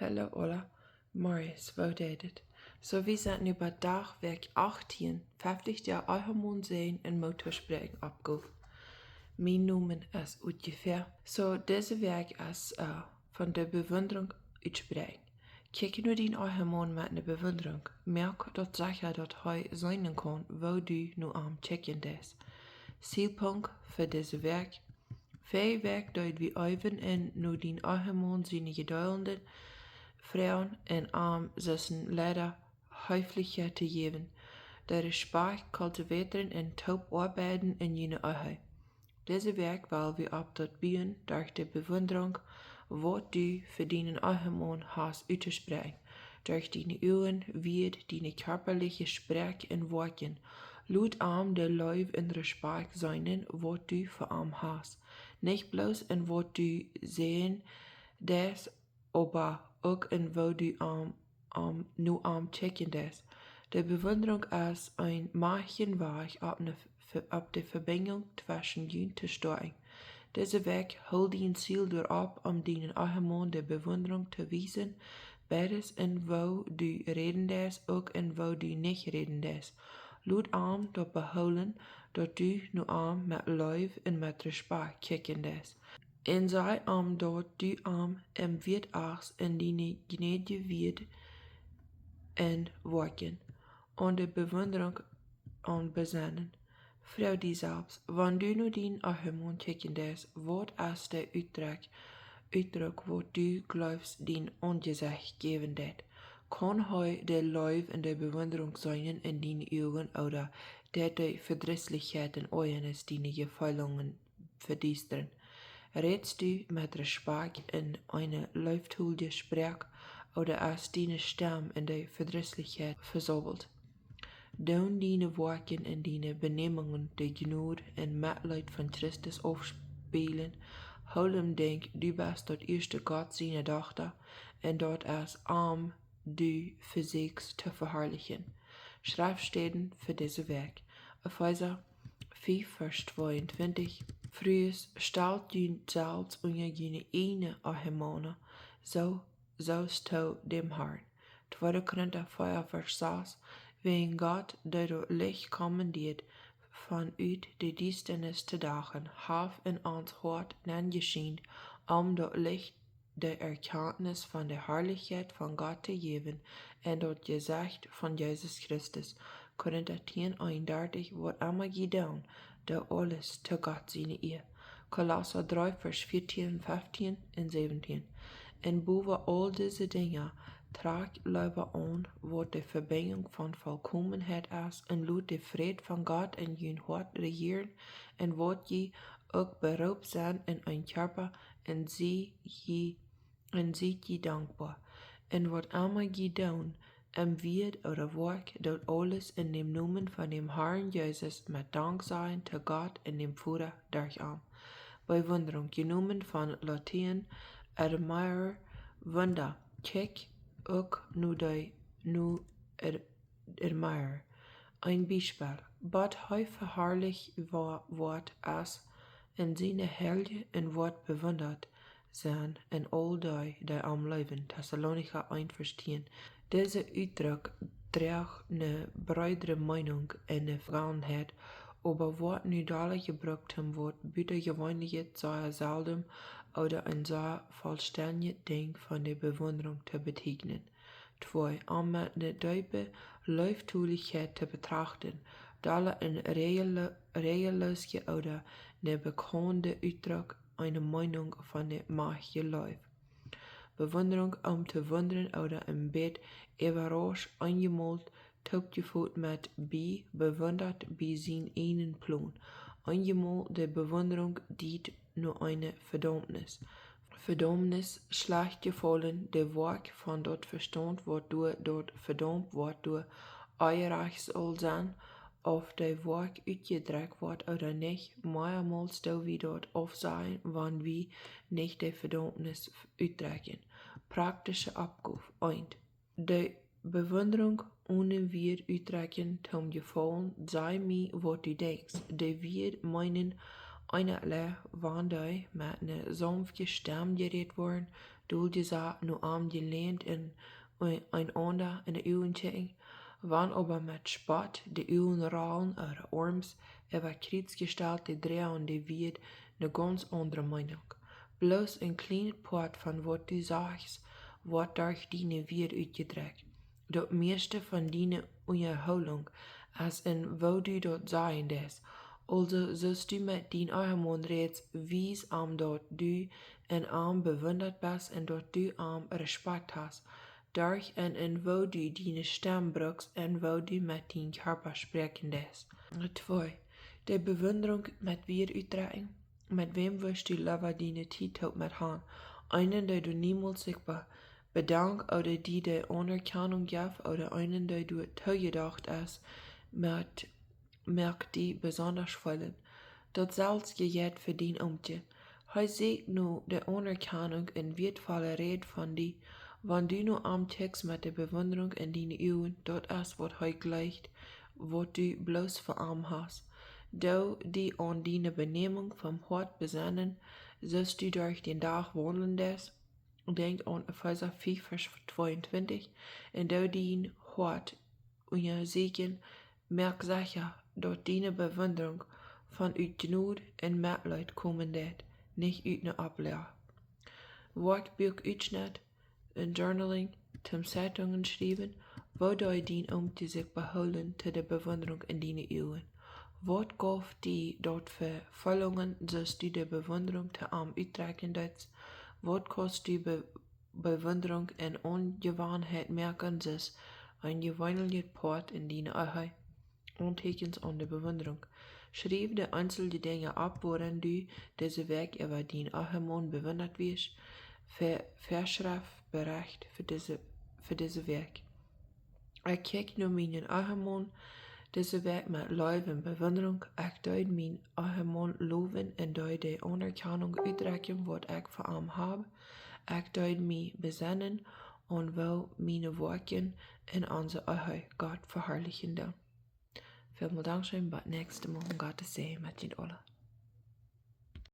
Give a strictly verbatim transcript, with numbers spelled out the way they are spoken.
Hallo aula, Morjes, woo jeit et? Soo, wie sent nu bie Dach, Wäakj achtieen, feftich Doag Ehemaun säajnen un Moot toospräakjen Oppgow. Mien Nomen es Utjefäa. Soo, dise Wäakj es, äh, von de Bewundrunk utspräakjen. Kjikj no dien Ehemaun met ne Bewundrunk. Moak daut secha, daut hee seenen kaun, woo du no am kjikjen deist. Zielpunkt fa dise Wäakj: Väaje Wäakj deed wie äwen en no dien Ehemaun siene Jedeelden froagen un am sien Leida Heeflichkjeit to jäwen, de Respakjt kultivieren un toop oabeiden en june Ehe. Dise Wäakj well wie opp daut buen derch de Bewundrunk, waut du fa dienen Ehemaun hast, uttospräakjen, derch diene Uagen, Wieed, diene kjarpaliche Spräakj un Woakjen. Lot am de Leew un Respakjt seenen, waut du fa am hast. Nich bloos en waut du sajen deist, oba uk en woo du am, am, no am kjikjen deist. De Bewundrunk es een majchtja Wajch opp ne Ve-, opp de Vebinjunk tweschen junt to stoakjen. Dise Wäakj hool dien Ziel doaropp, om dienen Ehemaun de Bewundrunk to wiesen, beides en woo du räden deist, uk en woo du nich räden deist. Lot am daut behoolen, daut du no am met Leew un met Respakjt kjikjen deist. Un saj am, daut du am em Wieet achtst en diene Jnädje Wieed un Woakjen, aun de Bewundrunk aun besennen. Froag die selfst, wan du no dien Ehemaun kjikjen deist, waut es de Utdruck, Utdruck, waut du jleefst dien Aunjesecht jäwen deit? Kaun hee de Leew un de Bewundrunk seenen en diene Uagen, ooda deit de Vedrisslichkjeit un Oajanis diene Jefeelungen vediestren? Rätst du met Respakjt en eene leeftolje Sproak, ooda es diene Stemm en de Vedrisslichkjeit vesaubelt? Doonen diene Woakjen un diene Benämungen de Jnod un Metleet von Christus aufspieejlen? Hool em Denkj, du best daut ieeschte Gott siene Dochta, un daut es am du vesieekjst to veharlichen. Schreftstäden fa dise Wäakj: Efeesa fief, Varsch tweeuntwintich: Frues, stalt junt selfst unja june ieejne Ehemauna, soo, soo aus to däm Harn. Tweede Korinta vea, Varsch sas: Wäajen Gott, dee daut Licht komen deed, von ut de Diestanis to Dach, haft en ons Hoat nenjeschient, om daut Licht de Erkjantnis von de Harlichkjeit von Gott to jäwen en daut Jesecht von Jesus Christus. Korinta tieen, eenundartich: Waut emma jie doonen, doot aules to Gott siene Ea. Kolossa dree, Varsch vieetieen, feftieen un säwentieen. Un bowen aul dise Dinja, trakjt leewa aun, waut de Vebinjunk von Volkomenheit es, un lot de Fräd von Gott en jun Hoat rejieren, en waut jie uk beroopt sent en een Kjarpa, un sie jie, un siet jie dankboa. Un waut emma jie doonen, em Wieet ooda Woakj, doot aules en däm Nomen von däm Harn Jesus met Danksajen to Gott un däm Voda derch am. Bewundrunk, jenomen von Latien admire, Wunda. Kjikj uk no de, no ad-, admire. Een Biespel: Bat hee veharlicht wo-, woat, es en siene Heilje un woat bewundat sennen en aul dee, dee am leewen. Tessalonicha eent, Varsch tieen. Dise Utdruck drajcht ne breedre Meenunk en de Vegangenheit, oba woat nu dolla jebrukt, om waut Butajeweenlichet, sea seldom ooda een sea vollstendjet Denkj von de Bewundrunk to betieekjnen. Twee, om met ne deepe Leeftolichkjeit to betrachten, dolla en räajel-, räajellooske ooda ne bekaunde Utdruck eene Meenunk von ne majchtje Leew. Bewundrunk, om to wundren ooda een bät äwarauscht, eenjemol toopjefot met bie, bewundat bie sien ieejnen Plon. Eenjemol de Bewundrunk diet no eene Vedaumnis. Vedaumnis, schlajcht jefaulen, de Woakj von daut Vestaunt, waut doa daut vedaumt woat, doa onjerajcht saul sennen, auf de Woakj utjedrekjt woat ooda nich. Meamols doo wie daut aufsajen, wan wie nich de Vedaumnis utdrekjen. Praktische Oppgow. Eent. De Bewundrunk onen Wieed utdrekjen toom Jefaulen. Saj mie, waut du denkjst. De Wieed meenen Eenje Lied, wan dee met eene saunfte Stemm jerät worden, dol jesat, no am jelänt un eenaunda enne Uagen kjikjen, wan oba met Spott de Uagen rollen ooda Oarms äwa Kjriez jestalt, dee droagen de Wieed ne gaunz aundre Meenunk. Bloos een kjlienet Poat von waut du sajchst, woat derch diene Wieed utjedrekjt. Daut mieeschte von diene Unjahoolunk es en woo du daut sajen deist. Aulsoo, soo aus du met dien Ehemaun rätst, wies am, daut du en am bewundat best un daut du am Respekt hast, derch en, en woo du diene Stemm brukst un woo du met dien Kjarpa spräakjen deist. Twee, de Bewundrunk met Wieed utdrekjen. Met wäm wurscht du leewa diene Tiet toop met han? Eenen, dee du niemols sikj be-, bedankt ooda die de Aunerkjanunk jeft, ooda eenen, dee du toojedocht es, met, moakt die besonda feelen. Daut selwje jeit fa dien Oomkje. Hee sieekjt no de Aunerkjanunk un wieetvolle Räd von die. Wan du no am kjikjst met de Bewunderung en diene Uagen, daut es waut hee jleicht, waut du bloos fa am hast. Doo die aun diene Benämunk vom Hoat besennen, soo aus du derch dän Dach waundlen deist. Denkj aun Efeesa fief, Varsch tweeuntwintich. Un doo dien Hoat unjasieekjen, moak secha, daut diene Bewunderung von ut Jnod un Metleet komen deit, nich ut ne Oplage. Woakjbuak Utschnett un Journaling, toom Zeitungen schriewen, woo dee dien Oomkje sikj behoolen to de Bewunderung en diene Uagen? Waut jeef die daut fa Feelungen, soo aus du de Bewunderung to am utdrekjen deist? Waut kaust du be-, Bewunderung en Aunjewanheit moaken, soo aus een jeweenlichet Poat en diene Ehe? Auntäkjens aun de Bewunderung. Schriew de eensje Dinja opp, woaren du dise Wäakj äwa dien Ehemaun bewundat wieescht. Ver-, Väaschreft, Berecht fa dise, fa dise Wäakj. Ekj kjikj no mienen Ehemaun dise Wäakj met Leew un Bewunderung. Ekj deed mienen Ehemaun lowen un deed de Aunerkjanunk utdrekjen, waut ekj fa am hab. Ekj deed mie besennen aun woo miene Woakjen en onse Ehe Gott veharlichen doonen. Välmol dankscheen, bat näakjstet Mol. Gottes Säajen met junt aula.